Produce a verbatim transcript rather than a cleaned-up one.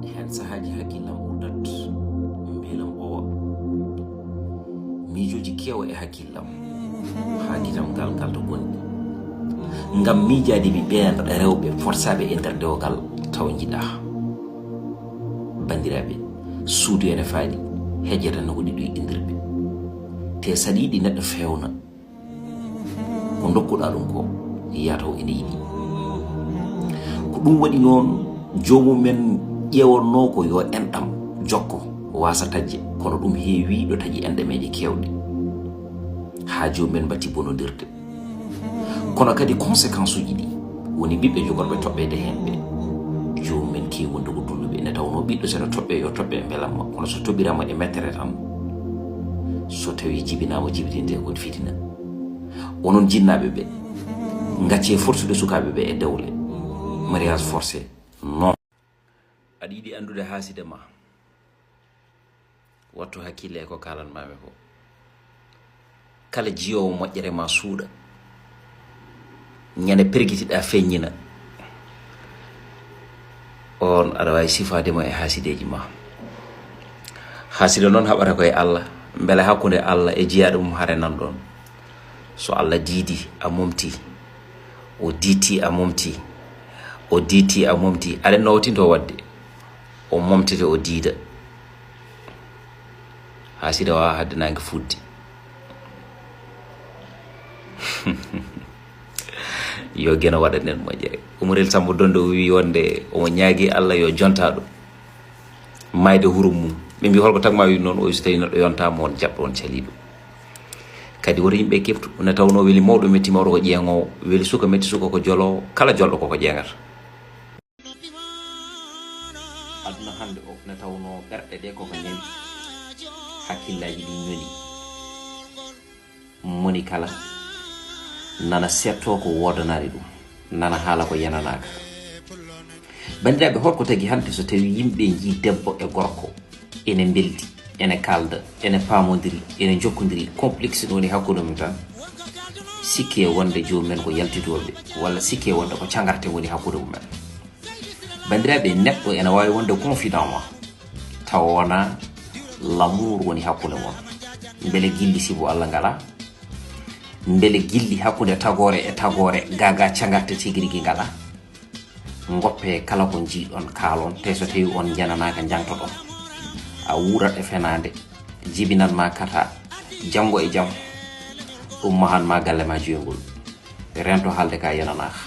Heen sahaaji hakkillam urdat, mbelam owa. Miijooji keewa e hakkillam, haa gitam ngal ngalta gonɗi. Ngam miijaade mi ɓeen rewɓe forsaaɓe e nder dewgal taw njiɗaa. Banndiraaɓe, suudu ene faaɗi, hejjata no ko ɗiɗo e inndirɓe. Te saɗa yiɗi neɗɗo feewna, ko ndokkuɗaa ɗum ko, yataw ene yiɗi. Ko ɗum waɗi noon, joomum en ƴeewannoo ko yo enɗam jokko, waasa taƴde, kono ɗum heewi ɗo taƴi enɗameeje keewɗe, haa joomum en mbatti bonondirde. Kono kadi conséquence uji ɗi woni ɓiɓɓe jogorɓe toɓɓeede heen ɓe, joomum en keewi wonde ko dulluɓe. Ene tawnoo ɓiɗɗo so ene toɓɓee yo toɓɓe e mbelamma, kono so toɓɓiraama e mettere tan, so tawii jibinaama, jibinirtee ko fitina. Onon jinnaaɓe ɓe, ngaccee forsude sukaaɓe ɓe e dewle, mariage forcé, non. Aɗa yiɗi anndude haaside ma? Wattu hakkille e ko kaalanmaami ko. Kala jiyoowo moƴƴere ma suuɗa, ñande pergitiɗaa feññina, oon aɗa waawi sifaade mo e haasideeji ma. Haasida noon haɓata ko e Allah, mbele hakkunde Allah e jiyaaɗo mum hare nan ɗoon. So Allah diidi, a momti, o diitti, a momti, o diitti, a momti, aɗa no waɗtinto waɗde, o momtete, o diida. Haasida waawaa haɗde naange fuɗde. Yo Geno waɗan en moƴƴere. Umarel Sambo Donde o wii wonde omo ñaagii Allah yo jonta ɗum maayde hurum mum. Ɓe mbii, "Holko tagmaa?" Wii noon, o wii, "So tawii neɗɗo yontaama, on jaɓɗo, on calii ɗum." Kadi woto yimɓe keɓtu, nde tawnoo weli mawɗo metti mawɗo ko ƴeeŋoowo, weli suka metti suka ko joloowo, kala jolɗo koko ƴeeŋata. Aduna hannde o, nde tawnoo ɓerɗe ɗe koko ñawi, hakkillaaji ɗi ñoli. Moni kala nana seettoo ko woodanaani ɗum, nana haala ko yenanaaka. Banndiraaɓe, holko tagi hannde so tawii yimɓe njii debbo e gorko ene mbeldi, ene kaalda, ene paamondiri, ene njokkondiri, complexe no woni hakkunde mum tan? Sikke wonde joomum en ko yaltitooɓe, walla sikke wonde ko cangarte woni hakkunde mum en? Banndiraaɓe, neɗɗo ene waawi wonde confident ma, tawa wonaa l'amour woni hakkunde mon. Mbele gilli sibu Allah ngalaa? Mbele gilli hakkunde tagoore e tagoore, gaagaa cangarte tigi rigi ngalaa? Ngoppe kala ko njiiɗon, kaalon, te so tawii on njananaaka, njangtoɗon. A wuurat e fenaande, jibinan ma kata, janngo e jam, ɗum mahan ma galle ma joyngol. Rento haalde ka yenanaaka.